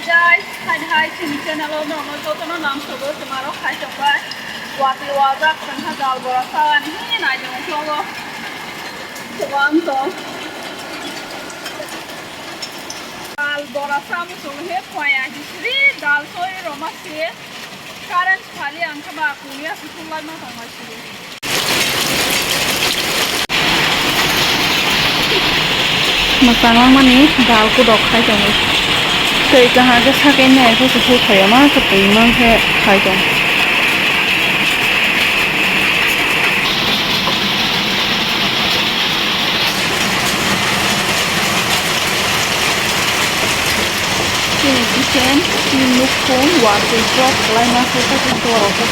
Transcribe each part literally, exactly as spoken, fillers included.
Guys, hai hai chini channel o norokno jotono nang sogo twmarok hai tongbai. Watwi wajak tongkha dal bora salani hi naidi ungklogo. Tobang tong. Dal bora samu song he phoya hisri dal soi roma se. Current phali ang kha ba kunia se thung lai ma tong bai siri. Mwchang langmani dal kudok khai tongo. Tei kaham khe sakhe nai khe se thuk khai ma se twi man khe khai tong. Chini kitchen, chini nukhung, watwi chok kwlaima khe khe borok khe.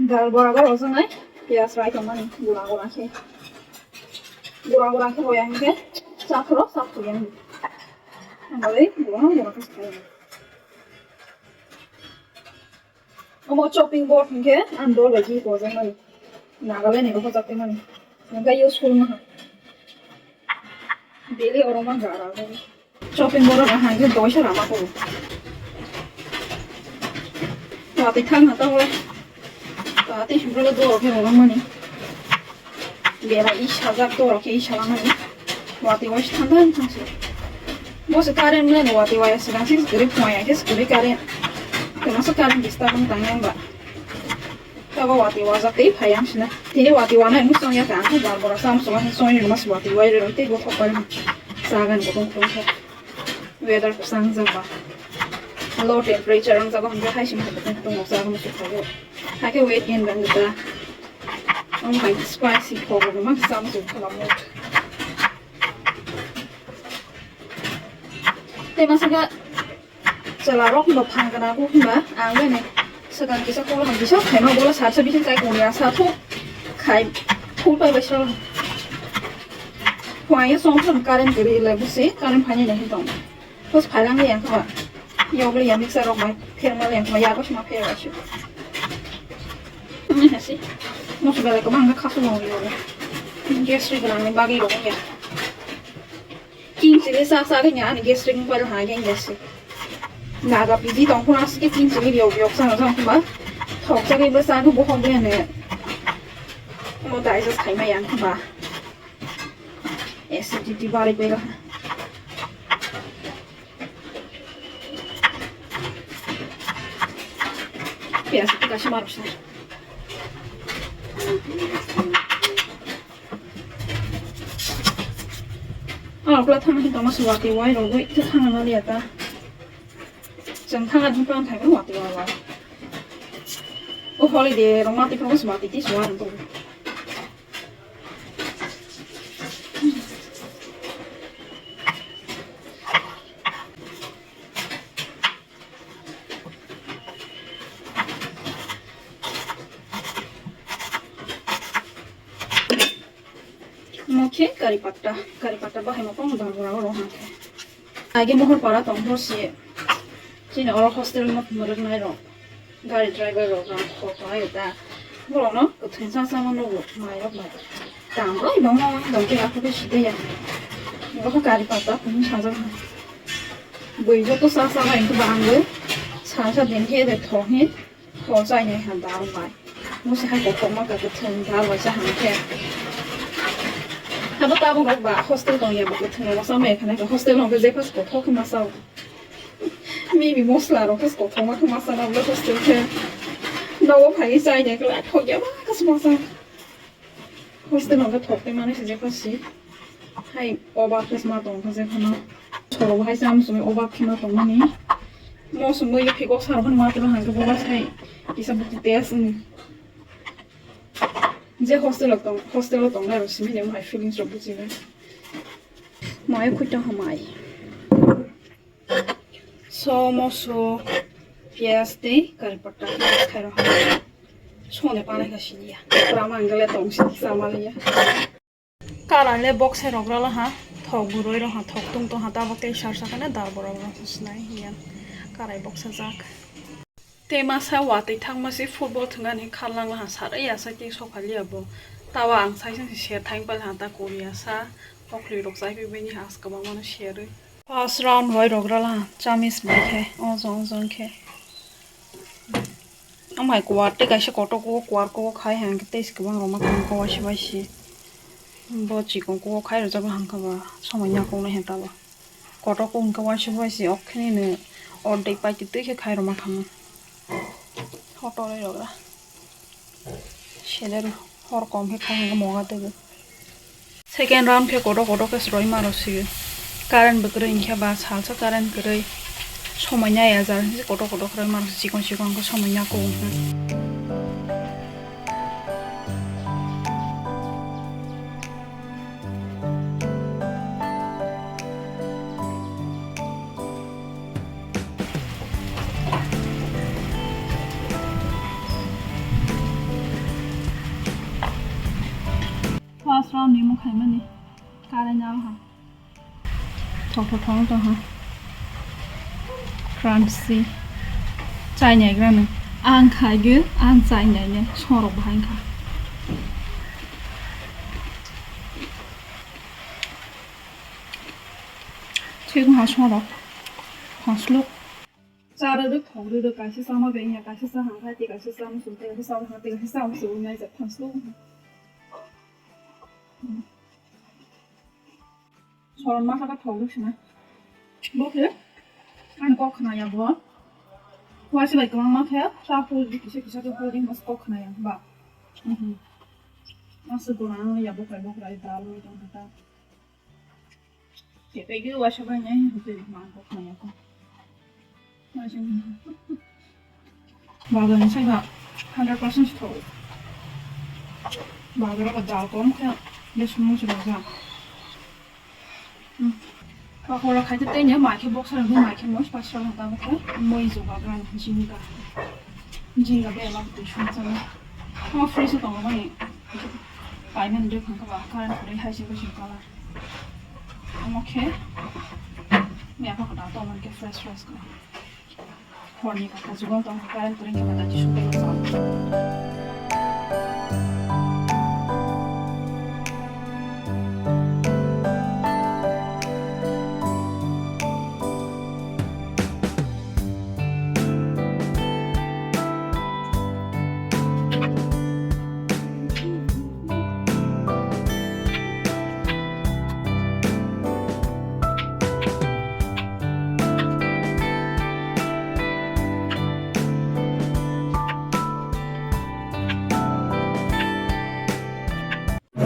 Dal bora bora ojone piyaj rai tongmani gura gura khe. Gura gura khe hoya hinkhe chakhro chakhuya hinkhe. Ambalai gura gura khe. Omo chopping board hinkhe ang dol bai khe bojakmani. Nagaland ni rokho chapmani. Hinkhe useful maha. Daily oro man gara. Chopping board rok hinkhe doisa rama ko. Watwi thang ha ta hore. Watwi sumprolo doro khe rok mani. Bera i sajak doro khe i salamani. Watwi wai thang thang thang se. Bo se current le watwi wai se gangsi se gari phwaya khe se gari current. Kena se current disturb wng tang yang ba. Tabo watwi wajak tei phai ang sina. Tini watwi wanai wng song ya ka ang dal bora sam song ang song ni mas watwi wai rero tei bo thok pai. Sagan ko tong thong. Weather kwchang jaba. Low temperature ang jaba hingke hai sing hai tong tong sa mo suk thago. Hai ke weight gain bang ta. Ang hai spicy ko ko ma sa mo suk thago mo. Te masa ga chala rok no phang kana ko hima ang ne. Sekarang kisa ko ham bisa khai ma bola sat sa bisin sai ko ya sa thu khai full pai bai sa. Waya song song current gari le busi current phani nahi tong. Bus phalang yang kha. Yogli ya mixer rok bai pher mal yang kha ya bus ma pher bai shu. Ini nasi. Musu bela ko bang kha su mo yo. Gas ri gana ni bagi rok ya. King chili sa sa ni ani gas ri ko ha yang ya si. Naga pidi tong ko asi ke king chili yo yo sa sa ba. Thok sa ke ba sa ko bo hok ne. Mo dai sa khai ma yang kha ba. Acidity bari pega. Piyas itu kasih marusnya. Ah, aku lah tangan kita masuk waktu wai rogo itu tangan lagi ya ta. Jangan tangan itu kan tangan waktu wai. Oh, holiday romantic rogo semati ti suara tuh. Mo khe kari patta, kari patta bahai mo kong dal bora oro hang khe. Age mohor para tong thor si. Chini oro hostel mo muruk nai rok. Gari driver rok rang kho kho ayo ta. Borok no kwthwng cha cha ma nugo mai rok bai. Tam rok no mo dong khe aphuru side ya. Bo kari patta phung sajak. Bui joto cha cha bai bangwi. Sa sa din khe de thok hi. Thok chai nai han dal bai. Mo se hai kothok ma kwthwng dal bai cha han khe. Abo tabuk rok ba hostel tong ya bo kwthwng rok ma cha mai kha nai hostel no khe je phas kothok ma cha. Mimi mosla rok khe kothoma khe masa na bwle hostel khe. Nogo phai chai nai khe thok ya ma khe masa. Hostel no khe thok tei mani se je phasi. Hai oba khe ma tong khe je phano. Choro hai cham sumi oba khe ma tong mani. Mo sumui ye phikok sar phano ma tong hang khe boba sai. Kisa buti test ni. Je hostel tong, hostel tong na simi ne mo hai feelings rok buji na. Mai khutang hamai. So, moso, piyaj tei kari patta mix khairok. Songni panai kha siliya. Pura mangle tong si sama liya. Karan le box hai rok rala ha. Thok buroi rok ha, thok tung tong ha, tabok tei sar sakane dal bora bora sinai hiya. Karai box ha jak. Tei masa watwi thangma se football thwngani kharlang laha sar ya sa khe sophaliya bo. Tawa ang saisang se ser thaing pal ha ta Korea sa, okhli rok chai pi bini has kwbang mano serwi. First round bai rok rala chamis bai khe, o jong jong khe. Amai kuar tei kaisa kotor kugo, kuar kugo khai hai hwnkhe tei se kwbang rwma kha hwnkhe waisa bai si. Bo chikon kugo khai rwjak hwnkhe ba somoi nya kok nai hwnkhe ba. Kotor kok hwnkhe waisa bai si, ok khe nini ordek paiti twi khe khai rwma kha mo. Hotor rok ra. Sele rw, hor kom khe khai hwnkhe moga teibo. Second round khe kotor kotor khe swrwima rw sio. Current bo kwrwi hwnkhe ba salsa current kwrwi. Somoi nai ya jar hwnkhe kotor kotor khe rwima rw sio, chikon chikon khe somoi nya kok hwnkhe. First round ni mung khaimani current nal ha. Thok thok thok thok ha. Crunchy. Chai nai gra nang. Ang khai ge, ang chai nai ne. Sorok bahai kha. Thik ha sorok. Phasluk. Cha rwrwk thok rwrwk kaisa chama beng ya, kaisa cha hang khai tei kaisa cha muchung tei kaisa cha hang tei kaisa cha muchung nai jak phanslo. Soron ma kha thok rwk sina. Bo khe ani kok khna ya bo. Waisa bai kwbangma khe cha pul di kisa kisa khe pul di mas kok khna ya ba. Mhm. Mas guna ya bo kai bo kai dal rwi tong kha ta. Kepegwi waisa bai nai hwnkhe mang kok nai ako. Waisa. Bagani saiba hundred percent tho. Bagara ba dal kom khe de sumo se baga. Pakora khai te tei ne mai khe boxer hwnkhe mai khe moi pasra hwnkha khe moi joga gran jinga. Jinga be ma twi sung chang. Mo fresh tongo bani. Paiman de khangka ba current kore hai se gosi color. Omo khe miya pa kota to man khe fresh fresh ko. Horni kaka jugal tong current kore khe mata jisu ko.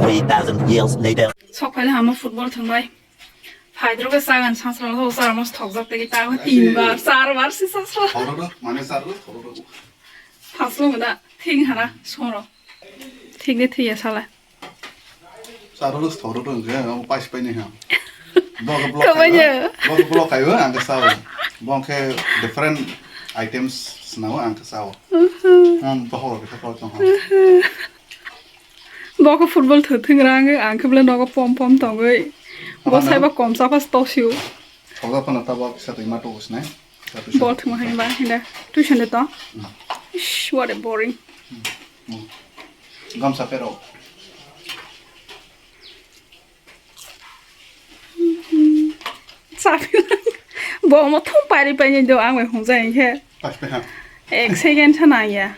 Three thousand years later. Sok phaile hamo football thwngbai. Phaidrogo sagan sasra ho sar mos thokjak tei ta tin bar, char bar si sasra. Thoro do, mane char do, thoro do. Phaslo mada, thing hara, soro. Thik de thiya sala. Char do, thoro do, nge, o pais pai ne ha. Bo ke block Kamanya. Kaiwa, bo ke block kaiwa, ang ke sao. Bo ke different items snao, ang ke sao. Uhu. Hmm, bahor ke kau tong ha. Uhu. Bo khe football thwthwng rang, ang khe bwle nogo pom pom tongwi. Bo Abana? Saiba komsa pas toksu. Thoga phano tabok sa twi ma tubus nai. Ball thwngma hai ba hinda tuition de to. Mm. Ish, what a boring. Mm. Gamsa pero. Sapi. Bo mo thum pari pai ni do ang bai hung jai khe. Pas pe ha. Ek second sa nang ya.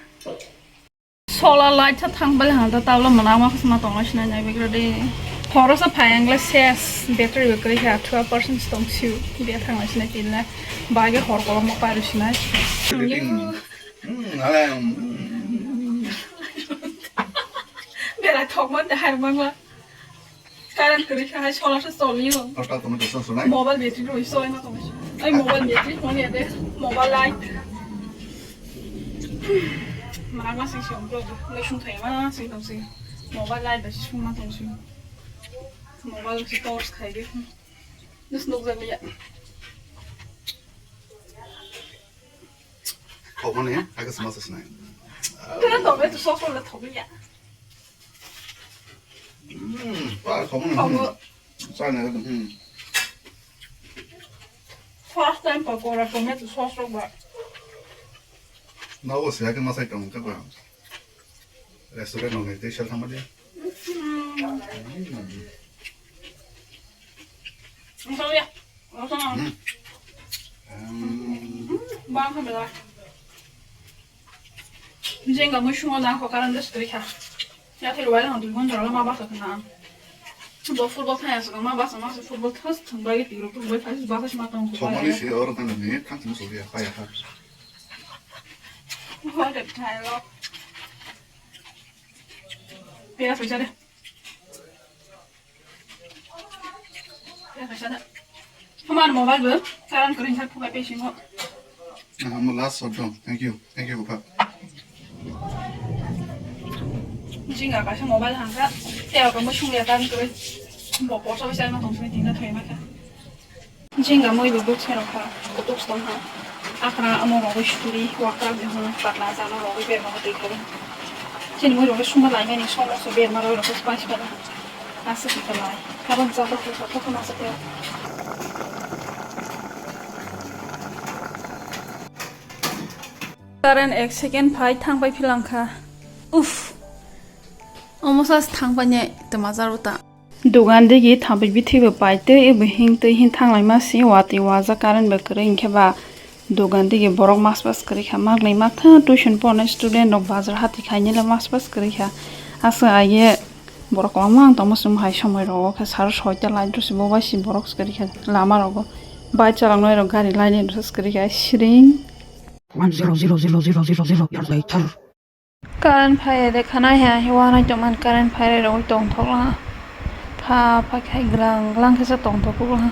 Solar light sa thang bali hang ta tabla mwnang ma khasma tong lai sinai nai begra de. Horo sa phai ang le ses battery begra khe twelve percent tong siu. Be thang lai sinai tin le. Bage hor kolok ma paru sinai. Hmm, ale, hmm. Bera thok man de hai mang la. Current kwrwi kha hai solar se choli o. Asta tomato sauce nai. Mobile battery rwi soi ma tong. Ai mobile battery phone ya de. Mobile light. Mana ma sing song bro. Ngai sung thai ma sing tong sing. Mobile light da sung ma tong sing. Mobile si torch khai de. Nus nuk jang ya. Thok mani ya, aga sama sa sinai. Kena tomato sauce wala thok ya. Hmm, pa thok mani. Thok. Hmm. Sa na hmm. First time pakora tomato sauce rok ba. Na o se aga masai tong ka ba. Restaurant nong ni tei sel thangma de. Ang sawi ya. Ang sawi. Bang kami lah. Jengga mui sungo na ko karan des tui kha. Ya thil wai lang dui gon dara ma basa kana. Bo football thaya sa ma basa ma football thas thang bai ti ro football thas basa ma tong ko. Thomani se or kan ni kan thum so ya pa ya ha. What a dialogue. Pia sa jare. Pia sa jare. Hamar mobile bo karan kori sa phukai pe singo. Ang last shot dong. Thank you. Thank you, Bupha. Jinga kaisa mobile hangka. Teo ka mo sungya karan kori. Bo posa bisa ma tong sini tingna thoi ma kha. Jinga mui bo bwksa rok kha, kutuk stong kha. Akhra amo rogwi suri, wakra bihun, patla jana rogwi berma twi kha. Chini mui rogwi suma lai mani somo so berma rogwi rogwi spice kha. Aswk kha lai. Karon jata kha, kha, kha, masa kha. Current ek second phai thang pai philang kha. Uff. Omo sa thang pai ne tma jar uta. Dogan digi thampi bithi bo pai tei ebo hing tei hing thanglaima si watwi wajak current bai kwrwi hinkhe ba dogan digi borok mas pas kwrwi kha maknwi maktha tuition pornai student rok bazar hati khainile mas pas kwrwi kha aswk aye borok kwbangma ang tongma chwng hai somoi rogo khe saro soita light rwse bo bai si borok kwrwi kha lama rogo bike chaloknai rok gari lainai rwse kwrwi kha siring. One zero zero zero zero zero zero yar lai thar. Current phai de khana ya, wanai tongmani current phai rogwi tongthok laha. Pha pha khai glang glang khe sa tongthok laha.